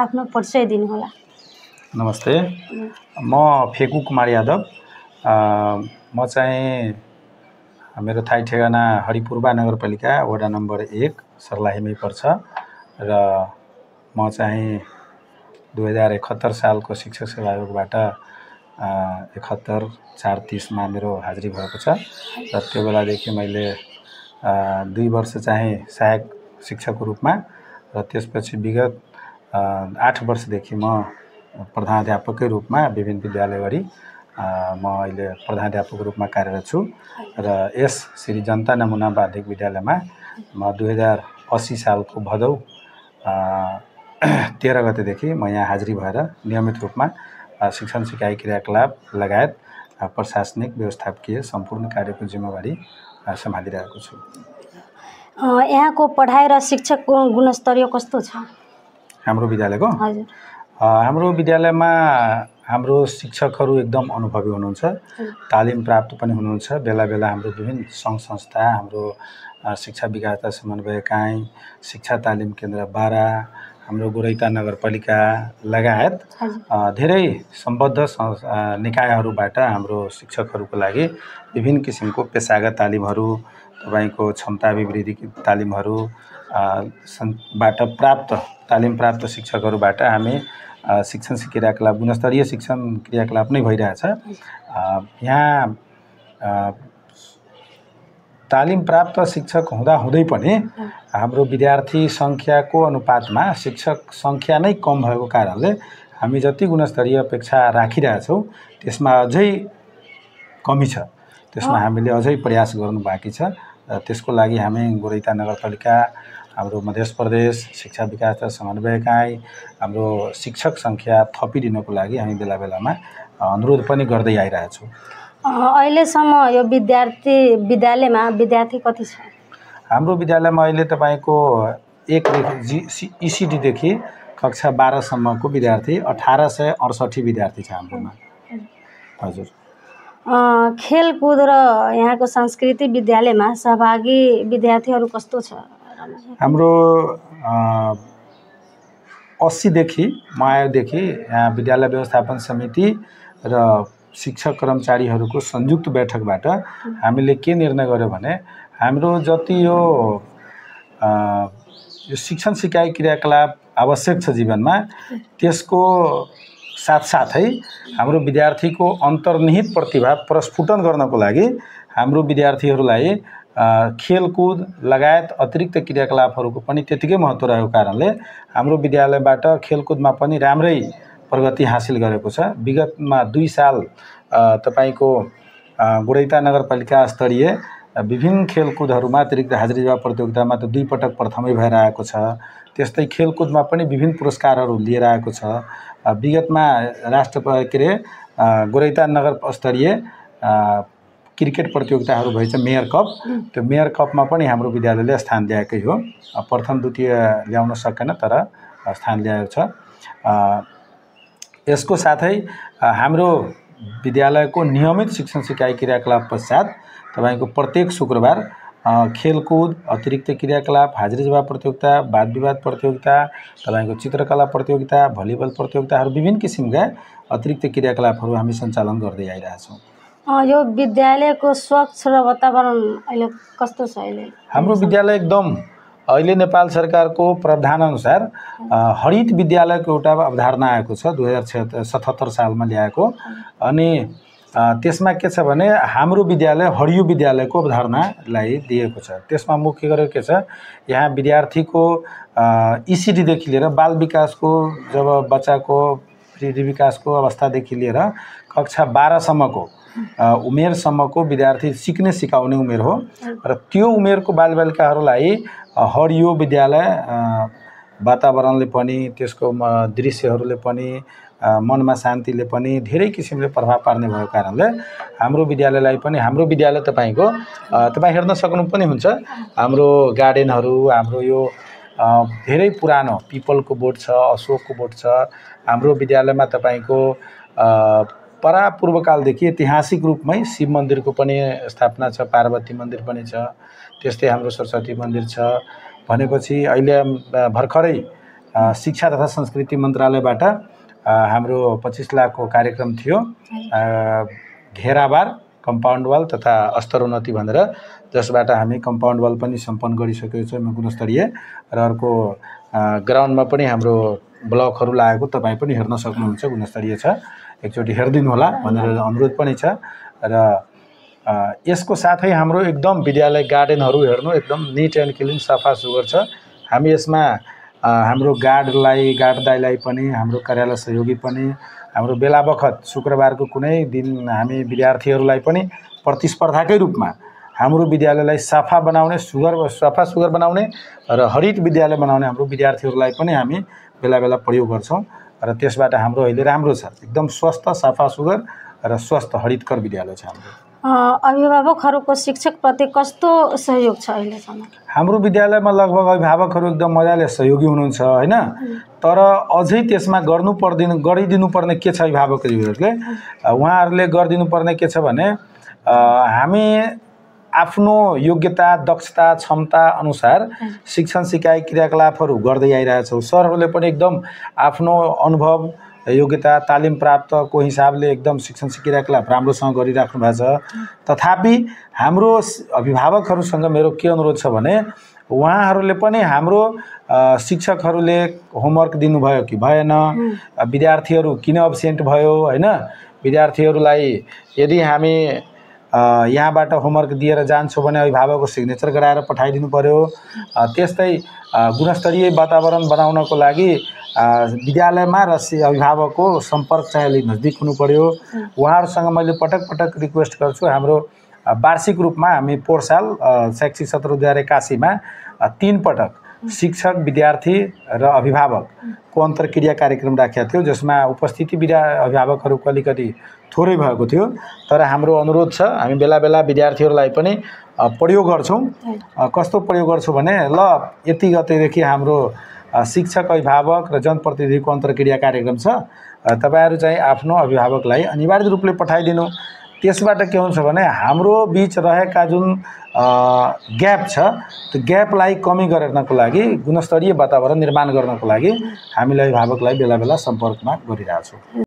आफ्नो परिचय दिनुहोला। नमस्ते, म फेकु कुमार यादव। म चाहिँ मेरो थाई ठेगाना हरिपुरबा नगरपालिका वडा नम्बर 1 सर्लाहीमै पर्छ र म चाहिँ 2071 सालको शिक्षक सेवा आयोगबाट 71/4/30 मा मेरो हाजिरी भएको छ र त्यो बेलादेखि मैले 2 वर्ष चाहिँ सहायक शिक्षकको रूपमा र त्यसपछि विगत 8 वर्षदेखि म प्रधानाध्यापककै रूपमा विभिन्न विद्यालय गरी म अहिले प्रधानाध्यापकको रूपमा कार्यरत छु र यस श्री जनता नमुना बाध्यक विद्यालयमा म 2080 सालको भदौ 13 गतेदेखि म यहाँ हाजिरी भएर नियमित रूपमा शिक्षण सिकाइ क्रियाकलाप लगायत प्रशासनिक व्यवस्थापकीय सम्पूर्ण कार्यको जिम्मेवारी सम्हालिरहेको छु। यहाँको पढाइ र शिक्षकको गुणस्तरीय कस्तो छ? हाम्रो विद्यालयको? हजुर, हाम्रो विद्यालयमा हाम्रो शिक्षकहरू एकदम अनुभवी हुनुहुन्छ, तालिम प्राप्त पनि हुनुहुन्छ। बेला बेला हाम्रो विभिन्न सङ्घ संस्था, हाम्रो शिक्षा विकास समन्वय इकाइ, शिक्षा तालिम केन्द्र बारा, हाम्रो गोरैता नगरपालिका लगायत धेरै सम्बद्ध निकायहरूबाट हाम्रो शिक्षकहरूको लागि विभिन्न किसिमको पेसागत तालिमहरू, तपाईको क्षमता अभिवृद्धि तालिमहरू बाट तालिम प्राप्त शिक्षकहरूबाट हामी शिक्षण क्रियाकलाप गुणस्तरीय शिक्षण क्रियाकलाप नै भइरहेछ। यहाँ तालिम प्राप्त शिक्षक हुँदै पनि हाम्रो विद्यार्थी सङ्ख्याको अनुपातमा शिक्षक सङ्ख्या नै कम भएको कारणले हामी जति गुणस्तरीय अपेक्षा राखिरहेछौँ त्यसमा अझै कमी छ। त्यसमा हामीले अझै प्रयास गर्नु बाँकी छ। त्यसको लागि हामी गोरैता नगरपालिका, हाम्रो मध्य प्रदेश शिक्षा विकास र समन्वय इकाइ हाम्रो शिक्षक सङ्ख्या थपिदिनको लागि हामी बेला बेलामा अनुरोध पनि गर्दै आइरहेछौँ। अहिलेसम्म यो विद्यालयमा विद्यार्थी कति छ? हाम्रो विद्यालयमा अहिले तपाईको ECD देखि कक्षा 12 सम्मको विद्यार्थी 1868 विद्यार्थी छ हाम्रोमा। हजुर। खेलकुद र यहाँको सांस्कृतिक विद्यालयमा सहभागी विद्यार्थीहरू कस्तो छ? हाम्रो 80 देखि म आयोदेखि यहाँ विद्यालय व्यवस्थापन समिति र शिक्षक कर्मचारीहरूको संयुक्त बैठकबाट हामीले के निर्णय गर्यो भने हाम्रो जति यो शिक्षण सिकाइ क्रियाकलाप आवश्यक छ जीवनमा, त्यसको साथसाथै हाम्रो विद्यार्थीको अन्तर्निहित प्रतिभा प्रस्फुटन गर्नको लागि हाम्रो विद्यार्थीहरूलाई खेलकुद लगायत अतिरिक्त क्रियाकलापहरूको पनि त्यतिकै महत्त्व रहेको कारणले हाम्रो विद्यालयबाट खेलकुदमा पनि राम्रै प्रगति हासिल गरेको छ। विगतमा 2 साल तपाईको गोरैता नगरपालिका स्तरीय विभिन्न खेलकुदहरूमा अतिरिक्त हाजिरी जवाब प्रतियोगितामा त 2 पटक प्रथमै भएर आएको छ। त्यस्तै खेलकुदमा पनि विभिन्न पुरस्कारहरू लिएर आएको छ। विगतमा गोरैता नगर स्तरीय क्रिकेट प्रतियोगिताहरू भएछ, मेयर कप। त्यो मेयर कपमा पनि हाम्रो विद्यालयले स्थान ल्याएकै हो। प्रथम द्वितीय ल्याउन सकेन तर स्थान ल्याएको छ। यसको साथै हाम्रो विद्यालयको नियमित शिक्षण सिकाइ क्रियाकलाप पश्चात तपाईको प्रत्येक शुक्रबार खेलकुद, अतिरिक्त क्रियाकलाप, हाजिरी जवाब प्रतियोगिता, वाद विवाद प्रतियोगिता, तपाईको चित्रकला प्रतियोगिता, भलिबल प्रतियोगिताहरू विभिन्न किसिमका अतिरिक्त क्रियाकलापहरू हामी सञ्चालन गर्दै आइरहेछौँ। यो विद्यालयको स्वच्छ र वातावरण अहिले कस्तो छ? अहिले हाम्रो विद्यालय एकदम अहिले नेपाल सरकारको प्रावधान अनुसार हरित विद्यालयको एउटा अवधारणा आएको छ 2077 सालमा ल्याएको। अनि त्यसमा के छ भने हाम्रो विद्यालय हरियो विद्यालयको अवधारणालाई दिएको छ। त्यसमा मुख्य गरेर के छ, यहाँ विद्यार्थीको ECD देखि लिएर बाल विकासको, जब बच्चाको वृद्धि विकासको अवस्थादेखि लिएर कक्षा 12 सम्मको उमेरसम्मको विद्यार्थी सिक्ने सिकाउने उमेर हो र त्यो उमेरको बालबालिकाहरूलाई हरियो विद्यालय वातावरणले पनि, त्यसको दृश्यहरूले पनि, मनमा शान्तिले पनि धेरै किसिमले प्रभाव पार्ने भएको कारणले हाम्रो विद्यालयलाई पनि, हाम्रो विद्यालय तपाईँ हेर्न सक्नु पनि हुन्छ। हाम्रो गार्डनहरू, हाम्रो यो धेरै पुरानो पिपलको बोट छ, अशोकको बोट छ। हाम्रो विद्यालयमा तपाईको परापूर्वकालदेखि ऐतिहासिक रूपमै शिव मन्दिरको पनि स्थापना छ, पार्वती मन्दिर पनि छ, त्यस्तै हाम्रो सरस्वती मन्दिर छ। भनेपछि अहिले भर्खरै शिक्षा तथा संस्कृति मन्त्रालयबाट हाम्रो 25 लाखको कार्यक्रम थियो, घेराबार, कम्पाउन्ड वाल तथा स्तरोन्नति भनेर, जसबाट हामी कम्पाउन्ड वाल पनि सम्पन्न गरिसकेको छौँ गुणस्तरीय, र अर्को ग्राउन्डमा पनि हाम्रो ब्लकहरू लागेको तपाईँ पनि हेर्न सक्नुहुन्छ, गुणस्तरीय छ, एकचोटि हेरिदिनु होला भनेर अनुरोध पनि छ। र यसको साथै हाम्रो एकदम विद्यालय गार्डनहरू हेर्नु एकदम निट एन्ड क्लिन, सफा सुग्घर छ। हामी यसमा हाम्रो गार्ड दाइलाई पनि, हाम्रो कार्यालय सहयोगी पनि, हाम्रो बेला बखत शुक्रबारको कुनै दिन हामी विद्यार्थीहरूलाई पनि प्रतिस्पर्धाकै रूपमा हाम्रो विद्यालयलाई सफा सुग्घर बनाउने र हरित विद्यालय बनाउने हाम्रो विद्यार्थीहरूलाई पनि हामी बेला बेला प्रयोग गर्छौँ, र त्यसबाट हाम्रो अहिले राम्रो छ, एकदम स्वस्थ, सफा सुग्घर र स्वस्थ हरितकर विद्यालय छ हाम्रो। अभिभावकहरूको शिक्षकप्रति कस्तो सहयोग छ अहिलेसम्म? हाम्रो विद्यालयमा लगभग अभिभावकहरू एकदम मजाले सहयोगी हुनुहुन्छ हैन, तर अझै त्यसमा गरिदिनु पर्ने के छ अभिभावकहरूले, उहाँहरूले गरिदिनु पर्ने के छ भने हामी आफ्नो योग्यता, दक्षता, क्षमता अनुसार शिक्षण सिकाइ क्रियाकलापहरू गर्दै आइरहेछौँ। सरहरूले पनि एकदम आफ्नो अनुभव, योग्यता, तालिम प्राप्तको हिसाबले एकदम शिक्षण क्रियाकलाप राम्रोसँग गरिराख्नु भएको छ। तथापि हाम्रो अभिभावकहरूसँग मेरो के अनुरोध छ भने उहाँहरूले पनि हाम्रो शिक्षकहरूले होमवर्क दिनुभयो कि भएन, विद्यार्थीहरू किन अब्सेन्ट भयो हैन, विद्यार्थीहरूलाई यदि हामी यहाँबाट होमवर्क दिएर जान्छौँ भने अभिभावकको सिग्नेचर गराएर पठाइदिनु पर्यो। त्यस्तै गुणस्तरीय वातावरण बनाउनको लागि विद्यालयमा र अभिभावकको सम्पर्क चाहिँ अलिक नजिक हुनु पर्यो। उहाँहरूसँग मैले पटक पटक रिक्वेस्ट गर्छु, हाम्रो वार्षिक रूपमा हामी पोहोर साल शैक्षिक सत्र 2081 मा 3 पटक शिक्षक, विद्यार्थी र अभिभावकको अन्तर्क्रिया कार्यक्रम राखेको थियो, जसमा उपस्थिति अभिभावकहरूको अलिकति थोरै भएको थियो। तर हाम्रो अनुरोध छ, हामी बेला बेला विद्यार्थीहरूलाई पनि प्रयोग गर्छौँ। कस्तो प्रयोग गर्छौँ भने ल यति गतेदेखि हाम्रो शिक्षक, अभिभावक र जनप्रतिनिधिको अन्तर्क्रिया कार्यक्रम छ, तपाईहरु चाहिँ आफ्नो अभिभावकलाई अनिवार्य रूपले पठाइदिनु। त्यसबाट के हुन्छ भने हाम्रो बीच रहेका जुन ग्याप छ त्यो ग्यापलाई कमी गर्नको लागि, गुणस्तरीय वातावरण निर्माण गर्नको लागि हामीले अभिभावकलाई बेला बेला सम्पर्कमा गरिरहेछौँ।